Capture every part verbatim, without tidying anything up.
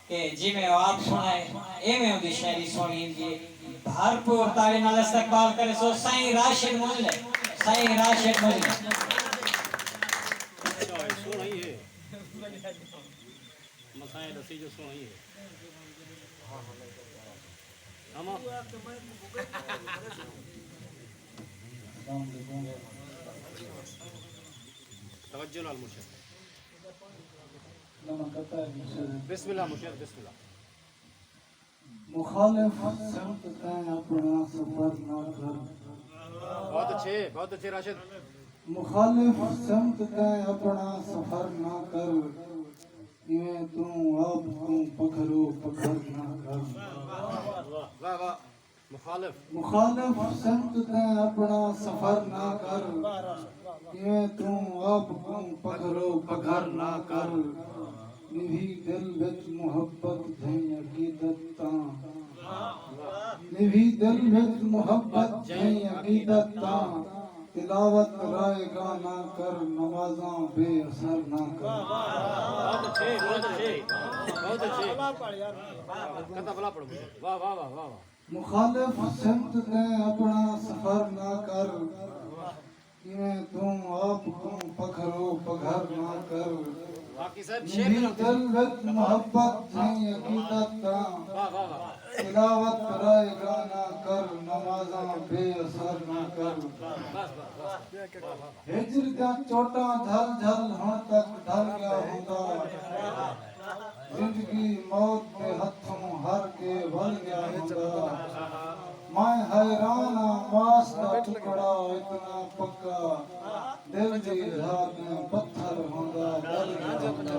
کہ جیویں او آپ سوہݨا ہے، ایویں اوندی شاعری سوہݨی ہوندی ہے۔ بھرپور تاڑی نال استقبال کریسو سائیں راشد مجلے، سائیں راشد مجلے۔ اچھا، اے سوہݨا ہی ہے۔ مسائیں ݙسی جو سوہݨا ہی ہے۔ ہاں۔ السلام علیکم۔ توجہ نال مرشد۔ نہ، میں کہتا ہے مرشد۔ بسم اللہ مرشد، بسم اللہ۔ مخالف سمت تیں اپݨا سفر نہ کر۔ بہت اچھے، بہت اچھے راشد۔ مخالف سمت تیں اپݨا سفر نہ کر، ایویں توں آپ کوں پکھرو پکھر نہ کر۔ واہ واہ۔ مخالف۔ مخالف سمت تیں اپݨا سفر نہ کر، ایویں توں آپ کوں پکھرو پکھر نہ کر۔ نوھی دل وچ محبت جھئیں عقیدت تاں، نوھی دل وچ محبت جھئیں عقیدت تاں، تلاوت رائے گاہ نہ کر، نمازاں بے اثر نہ کر۔ بہت اچھے، بہت اچھے، بہت اچھے۔ کتھا بھلا پڑھو۔ واہ، واہ، واہ، واہ، واہ۔ مخالف سمت تیں اپݨا سفر نہ کر، ایویں توں آپ کوں پکھرو پگھر نہ کر۔ باقی صاحب شعر نوھی دل وچ محبت جھئیں عقیدت تاں، واہ، واہ، واہ۔ تلاوت رائے گاہ نہ کر، نمازاں بے اثر نہ کر۔ بس، بس، بس۔ ہجر دیاں چوٹاں جھل جھل ہݨ تک ڈھل ڳیا ہوندا۔ زندگی موت دے ہتھوں ہر کے ول ڳیا ہوندا۔ میں حیران ہاں، ماس دا ٹکڑا اتنا پکا، دل دی ڈھا تے پتھر ہوندا، ڳل ڳیا ہوندا۔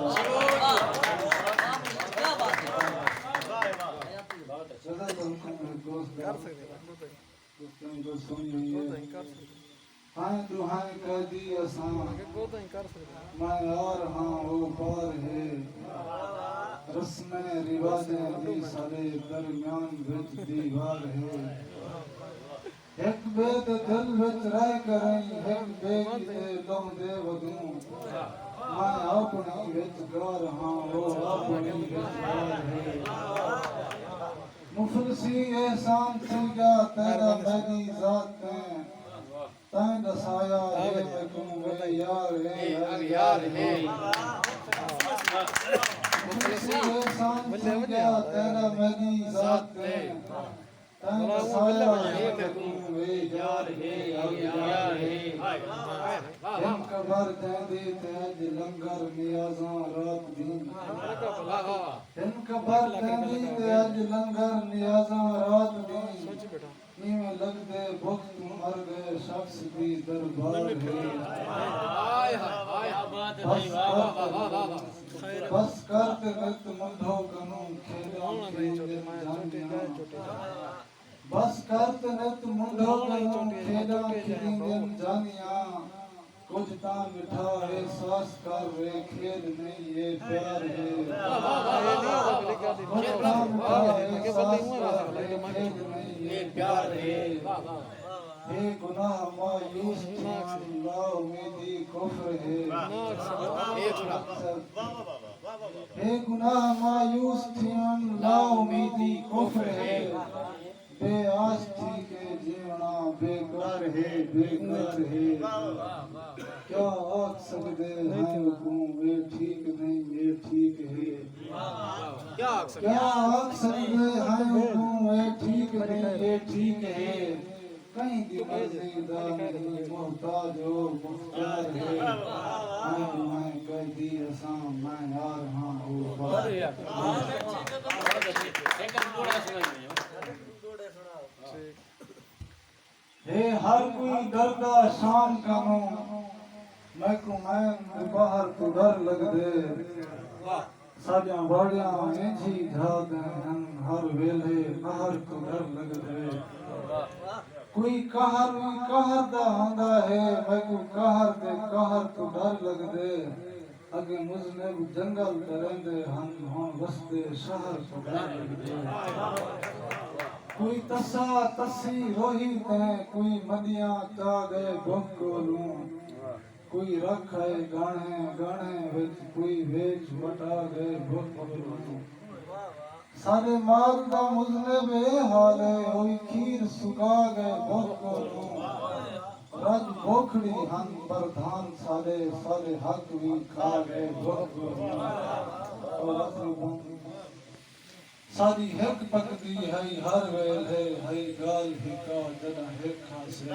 جزاک اللہ خیر۔ دوستاں دی ڳل سݨی ہوئی ہے۔ ہائیں ݙوہائیں قیدی اساں، میں آر ہاں او پار ہے۔ رسمیں رواجیں دی ساݙے درمیان وچ دیوار ہے۔ ہک ٻئے دے دل وچ رہ کرئیں، ہک ٻئے کیتے ݙوہدے ودوں۔ میں اپݨی وچ گار ہاں، او اپݨی وچ گار ہے۔ مفلسی احسان تھیڳا تیݙا میݙی ذات تیں، تیں ݙسایا ہے میکوں اے یار ہے، اے یار ہے۔ مفلسی احسان تھیڳا تیݙا میݙی ذات تیں، تیں ݙسایا ہے میکوں اے یار ہے، اے یار ہے۔ ہن قبر تیندی تے اڄ لنگر نیازاں رات دی۔ ہن قبر تیندی تے اڄ لنگر نیازاں رات دی۔ ایویں لڳدے بکھ توں مر ڳئے شخص دی دربار ہے۔ بس کر تے نت منڈھو کنوں کھیݙاں کھیݙدن جانیاں۔ بس کر تے نت منڈھو کنوں کھیݙاں کھیݙدن جانیاں۔ کجھ تاں مٹھا احساس کر، اے کھیݙ نئیں اے پیار ہے۔ کجھ تاں مٹھا احساس کر، اے کھیݙ نئیں اے پیار ہے۔ بے گناہ مایوس تھیوݨ لا امیدی کفر ہے۔ بے گناہ مایوس تھیوݨ لا امیدی کفر ہے۔ بے آس تھی کے جیوݨا بیکار ہے، بیکار ہے۔ کیا آکھ سڳدے ہیں اڳوں اے ٹھیک نئیں، اے ٹھیک ہے۔ کیا آکھ سڳدے ہیں اڳوں اے ٹھیک نئیں، اے ٹھیک ہے۔ کہیں دی مرضی دا نئیں محتاج او مختار ہے۔ میں ݙوہائیں قیدی اساں، میں آر ہاں او پار۔ ہے ہر کوئی ݙردا شام کنوں، میکوں مین دے ٻاہر توں ݙر لڳدے۔ ساݙیاں واڑیاں اینجھی ڈھا ڳئے ہن، ہر ویلھے قہر توں ݙر لڳدے۔ کوئی قہر وی قہر دا ہوندا ہے، میکوں قہر دے قہر توں ݙر لڳدے۔ اڳے مذنب جنگل تریندے ہن، ہݨ وسدے شہر توں ݙر لڳدے۔ کوئی تسا تسی روہی تیں، کوئی مݙیاں چا ڳئے بکھ کولوں۔ کوئی رکھ آئے ڳاݨے ڳاݨے وچ، کوئی ویچ وٹا ڳئے بکھ کولوں۔ ساݙے مال دا مذنب اے حال اے، ہوئی کھیر سکا ڳئے بھوکوں۔ رڄ بھوکڑی ہن پردھان ساݙے، ساݙے حق وی کھا ڳئے بھوکوں۔ ساݙی ہک پکدی ہئی ہر ویلھے، ہئی ڳالھ ہکا جݙاں ہک ہاسے۔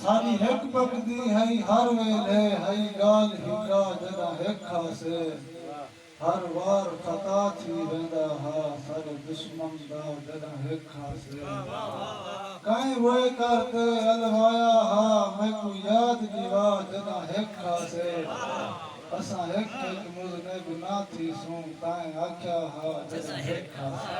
ساݙی ہک پکدی ہئی ہر ویلھے، ہئی ڳالھ ہکا جݙاں ہک ہاسے۔ ہر وار خطا تھی ویندا ہا ساݙے دشمن دا جݙاں ہک ہاسے۔ کہیں وے کر تے الوایا ہا، میکوں یاد ݙیوا جݙاں ہک ہاسے۔ اساں ہک ہک مذنب نہ تھیسوں، تائیں آکھیا ہا جݙاں ہک ہاسے۔